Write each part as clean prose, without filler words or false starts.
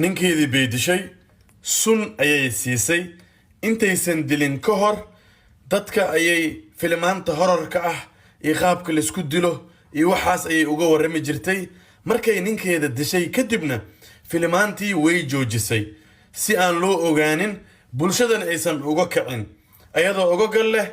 Ninkeedii bay dishay, sun ayay siisay. Intaysan dilin ka hor, dadka ayay filimaanta horarka ah iyo qaabka laisku dilo iyo waxaas ayay uga warrami jirtay. Markay ninkeeda dishay kadibna, filimaantii way joojisay si aan loo ogaanin, bulshadana aysan uga kicin, ayadoo uga gal leh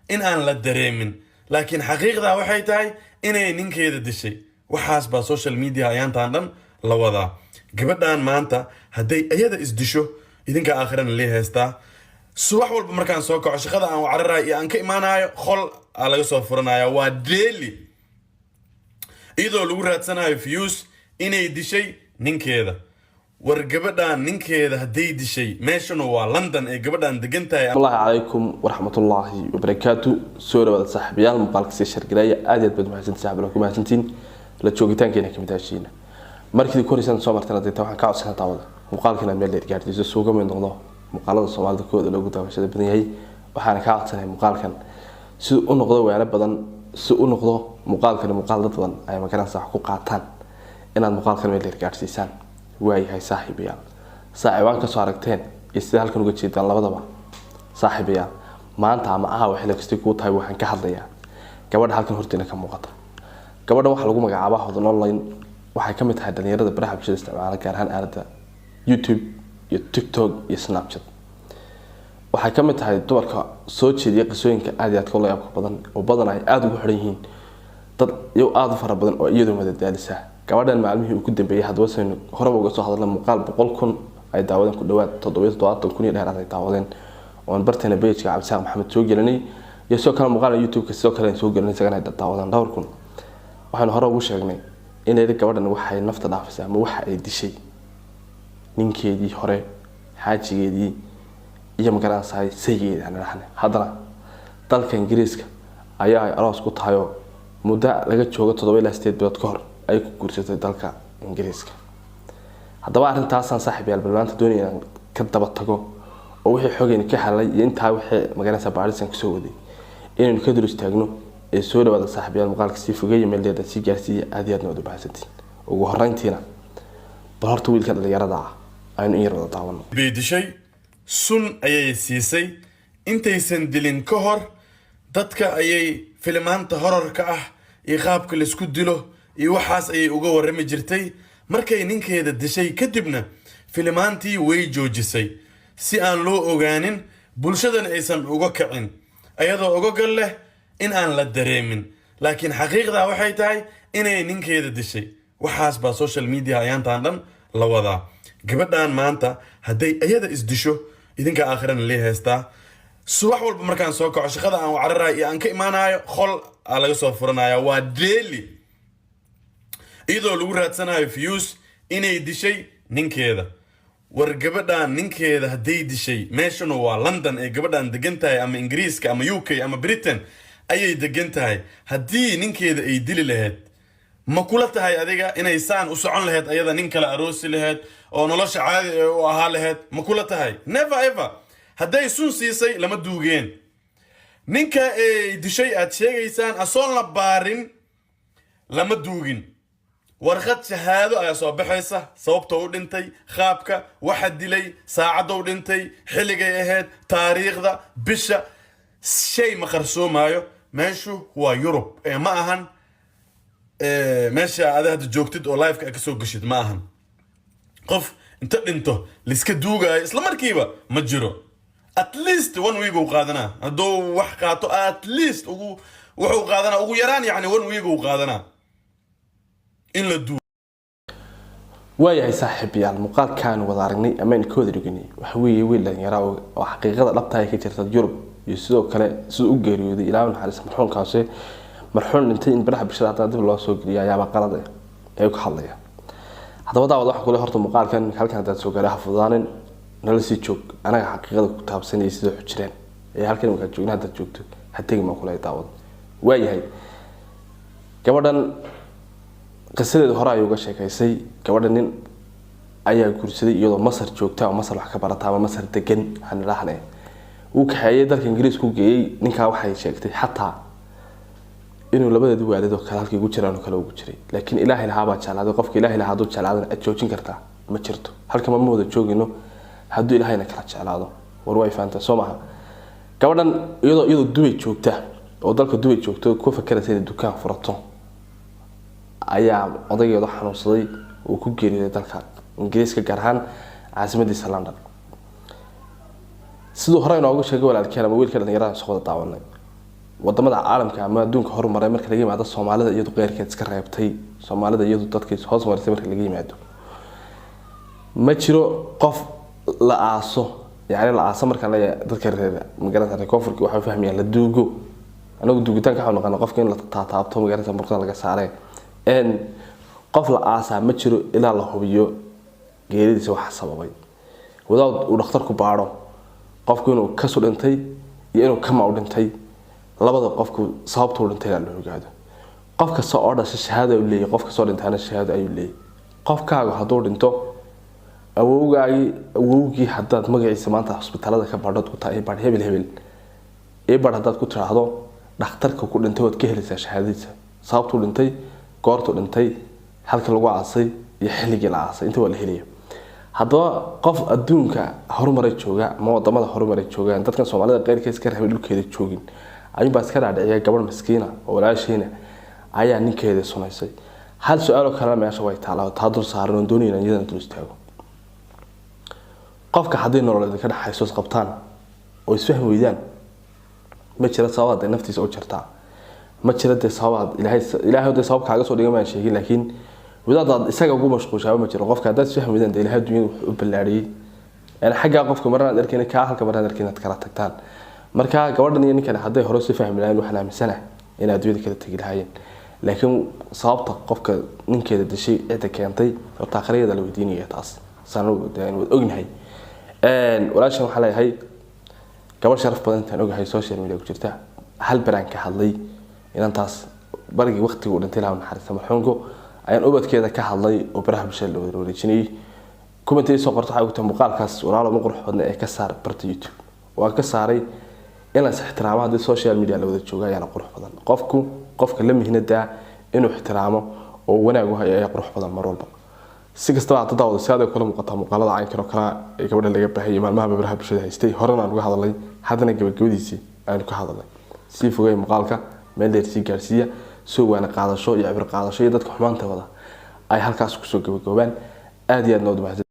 in aan la dareemin. Laakiin xaqiiqdaa waxay tahay inay ninkeeda dishay. Waxaas baa social media ayaantan dhan la wadaa. Gabadhan maanta hadday iyada isdisho, idinka aakhirana lii haystaa. Subax walba markaan soo kaco, shaqada aan cararayo iyo aan ka imaanayo, qol aa laga soo furanaya. Waa daily, iyadoo lagu raadsanayo views inay dishay ninkeeda. War gabadhan ninkeeda hadday dishay, meeshuna waa London ee gabadhan degan tahay. Allahi calaykum waraxmatullaahi wabarakaatu. Soo dhawaada, saaxiibayaal. Muuqaalka sii share gareeya. Aad iyo aad baad mahadsantiin, saaxiib, ku mahadsantiin la joogitaankeena kamid heshiina. Markii ku horeysaan soo martana dayta, waxaan ka codsanaa, daawada, muuqaalka inaad meel dheer gaarsiiso, suuga mid noqdo muuqaalada Soomaalida kooda loogu daawashada badan yahay. Waxaana kaa codsanaya muuqaalkan si u noqdo weelo badan, si u noqdo muuqaalkani muuqaal dad badan ay magaranaysa wax ku qaataan, inaad muuqaalkan meel dheer gaarsiisaan. Waayahay, saaxiibayaal, saa ciwaan kasoo aragteen iyo sida halkan uga jeedaan labadaba, saaxiibayaal, maanta ama caawa, xilli kastay kuu tahay, waxaan ka hadlayaa gabadha halkan horteena ka muuqata. Gabadhan waxaa lagu magacaabaa Hodan Online. Waxay ka mid tahay dhalinyarada baraha bulshada isticmaala, gaar ahaan aalada YouTube iyo TikTok iyo Snapchat. Waxay ka mid tahay dumarka soo jeediya qisooyinka aada iyo aadka ula yaabka badan, oo badan ay aada ugu xiran yihiin dad iyago aada u fara badan oo iyadoo madadaalisa. Gabadhan maalmihii ugu dambeeyay, haddaba saynu horeba uga soo hadalna, muuqaal 100,000 ay daawadeen, ku dhawaad 77,000 iyo dheeraad ay daawadeen, oon barteena page-ka Cabdisaaq Maxamed soo gelinay, iyo sidoo kale muuqaal YouTube-ka sidoo kale aan soo gelinay, isagana ay daawadeen dhowr kun, waxaynu hore ugu sheegnay inay gabadhan waxay nafta dhaafisay ama waxa ay dishay ninkeedii hore, xaajigeedii iyo, magaranaysaay, saygeedii aan idhaahne. Haddana dalka Ingiriiska ayaa ay aroos ku tahayoo muddo laga joogo 7 ilaa 8 bilood ka hor ay ku guursatay dalka Ingiriiska. Haddaba arrintaasaan, saaxiib yaal, bal maanta doonaya inaan ka daba tago oo wixii xogayna ka helay iyo intaa wixii, magaranaysaa, baadhisan kasoo waday inaynu ka dul istaagno. Ee soo dhawaada, saaxiibayaal, muuqaalka sii fogeeya, meeldeeda sii gaarsiiya. Aad iyo aadna waad u mahadsantiin. Ugu horreyntiina, bal horta wiilka dhalinyarada ah aynu in yar wada daawano. Bay dishay, sun ayay siisay. Intaysan dilin ka hor, dadka ayay filimaanta horarka ah iyo qaabka laisku dilo iyo waxaas ayay uga warrami jirtay. Markay ninkeeda dishay kadibna, filimaantii way joojisay si aan loo ogaanin, bulshadana aysan uga kicin, ayadoo uga gal leh in aan la dareemin. Laakiin xaqiiqdaa waxay tahay inay ninkeeda dishay. Waxaas baa social media ayaantan dhan la wadaa. Gabadhan maanta hadday iyada isdisho, idinka aakhirana lii haystaa. Subax walba markaan soo kaco, shaqada aan cararayo iyo aan ka imaanayo, qol aa laga soo furanaya. Waa daily, iyadoo lagu raadsanayo views inay dishay ninkeeda. War gabadhan ninkeeda hadday dishay, meeshuna waa London ee gabadhan degan tahay, ama Ingiriiska ama UK ama Britain ayay degan tahay, haddii ninkeeda ay dili lahayd, ma kula tahay adiga inay saan u socon lahayd, ayada nin kale aroosi lahayd oo nolosha caadi ee u ahaa lahayd? Ma kula tahay? Never ever. Hadday sun siisay, lama duugeen. Ninka ay dishay aad sheegaysaan, asoon la baarin lama duugin. Warqad shahaado ayaa soo baxaysa, sababta u dhintay, qaabka waxa dilay, saacadda u dhintay, xilligay ahayd, taariikhda, bisha. Shay ma qarsoomaayo. Meeshu waa Yurub ee ma ahan meesha aad hadda joogtid oo live-ka aad kasoo geshid. Ma ahan qof inta dhinto laiska duugaayo isla markiiba, ma jiro. At least one week uu qaadanaa hadduu wax qaato. At least ugu wuxuu qaadanaa ugu yaraan, yani, one week uu qaadanaa in la duugo. Waayahay, saaxiibayaal, muuqaalkaan wada aragnay ama aynu ka wada dhiganay waxa weeye wiil dhalinyara oo xaqiiqada dhabta ay ka jirta Yurub iyo sidoo kale siduu u geeriyooday. Ilaahu naxariis marxuumkaasi. Marxuum dhintay in baraha bulshada haddana dib loo soo geliyo ayaaba qalad eh ee ka hadlaya. Haddaba daawad, waxa kule horta muuqaalkan halkan haddaad soo gaaray, ha fududaanin, nala sii joog. Anaga xaqiiqada ku taabsanayay sida waxu jireen ee halkan markaad joogna, haddaad joogto ha tegi maa kule, daawad. Waayahay, gabadhan qisadeeda hore ayuu uga sheekaysay. Gabadha nin ayaa guursaday iyadoo Masar joogta oo Masar wax ka barata ama Masar degan aan idhaahne. Wuu kaxeeyey, dalka Ingiriiska u geeyey. Ninkaa waxay sheegtay xataa inuu labadeeda waalid oo kale halkay ugu jiraan oo kale ugu jiray, laakiin Ilaahay lahaabaa jeclaaday. Qofka Ilaahay lahaa hadduu jeclaadana, aad joojin kartaa. Ma jirto, halkama ma wada joogino hadduu Ilaahayna kala jeclaado. War way fahantaa, soo maha? Gabadhan iyadoo Dubay joogta oo dalka Dubay joogta, ku fakeraysa inay dukaan furato, ayaa odaygeedu xanuunsaday uu ku geeriyooday dalka Ingiriiska, gaar ahaan caasimadiisa London. Siduu hore inoogu sheegay walaalkeen ama wiilka dhalinyarada soo wada daawanay, wadamada caalamka ama adduunka horumaray marka laga yimaado Soomaalida iyadu qeyrkeed iska reebtay, Soomaalida iyadu dadka hoos marisay marka laga yimaado, ma jiro qof la aaso. Yani la aaso markaan leeyahay, dadka reer magarata reer koonfurka waxay fahmayaan la duugo. Anagu duugitaanka waxaa naqaana qofka in la taataabto, magarata murqada laga saaree. Qof la aasaa ma jiro ilaa la hubiyo geeridiisa waxa sababay, wadaad uu dhakhtarku baadho qofku inuu kasu dhintay iyo inuu kama u dhintay, labada qofku sababta u dhintay ilaa la ogaado. Qof kasta oo dhasha shahaada uu leeyahay, qof kastoo dhintaana shahaado ayuu leeyahay. Qofkaagu hadduu dhinto, awowgaagii, awowgii haddaad magaciisa maanta hosbitaalada ka baadhood ku tahay, baadh hebel hebel ibadh haddaad ku tiraahdo, dhakhtarka ku dhintay waad ka helaysaa shahaadadiisa, sababtuu dhintay, goortuu dhintay, halka lagu aasay iyo xilligii la aasay, inta waa la helaya. Haddaba qof adduunka horumaray jooga ama wadamada horumaray joogaan, dadkan Soomaalida qeyrka iska reebay dhulkeeda joogin, ayuunbaa iska dhaadhiciya gabadh miskiina oo walaashiina ayaa ninkeeda sunaysay. Hal su-aal oo kalena meesha way taalaa, taa dul saaran oon doonayna iyadana dul istaago. Qofka hadday nolol idinka dhexayso, isqabtaan oo isfahmi weydaan, ma jira sababaad dee naftiisa u jartaa? Ma jira dee sababaad Ilaahay dee sabab kaaga soo dhiga maan sheegin, laakiin wadaadaad isaga ugu mashquushaaba ma jiro. Qofka haddaad isfahmi weydaan, dee Ilaahay adduunyada wuxuu u ballaariyey, yani xaggaa qofka marna aad arkayna kaa halka marna aad arkayna aad kala tagtaan. Marka gabadhan iyo ninkan hadday hore si fahmi lahayn, waxaan aaminsanahay in adduunyada kala tegi lahaayeen. Laakiin sababta qofka ninkeeda dishay cidda keentay horta akhriyada la weydiinaya, taas saan waad ognahay. Walaashan waxaa leeyahay gabadh sharaf badan intaan ogahay social media ku jirta. Hal baraan ka hadlay inantaas barigii waqtigu dhintay, Ilaah naxariista marxuumku, ayaan ubadkeeda ka hadlay oo baraha bulshada la wada wareejinayay. Comment soo qorto waxay ogtahay muuqaalkaas walaalo ma qurux badna ee ka saar barta YouTube. Waan ka saaray. In la is ixtiraamo haddii social media la wada jooga ayaana qurux badan. Qofku qofka la mihnadaa inuu ixtiraamo oo wanaag u hayo ayaa qurux badan mar walba. Si kastaba hadda daawada, si adag kula muuqataa muuqaalada caynkan oo kale ee gabadha laga baahayay maalmaha baraha bulshada haystay, horena aan uga hadalnay, haddana gabagabadiisii aynu ka hadalnay. Sii fogey muuqaalka, meel dheer sii gaarsiiya, soo waana qaadasho iyo cibro qaadasho iyo dadka xumaanta wada ay halkaas kusoo gabagaboobaan. Aad iyo aad nood mahadsan.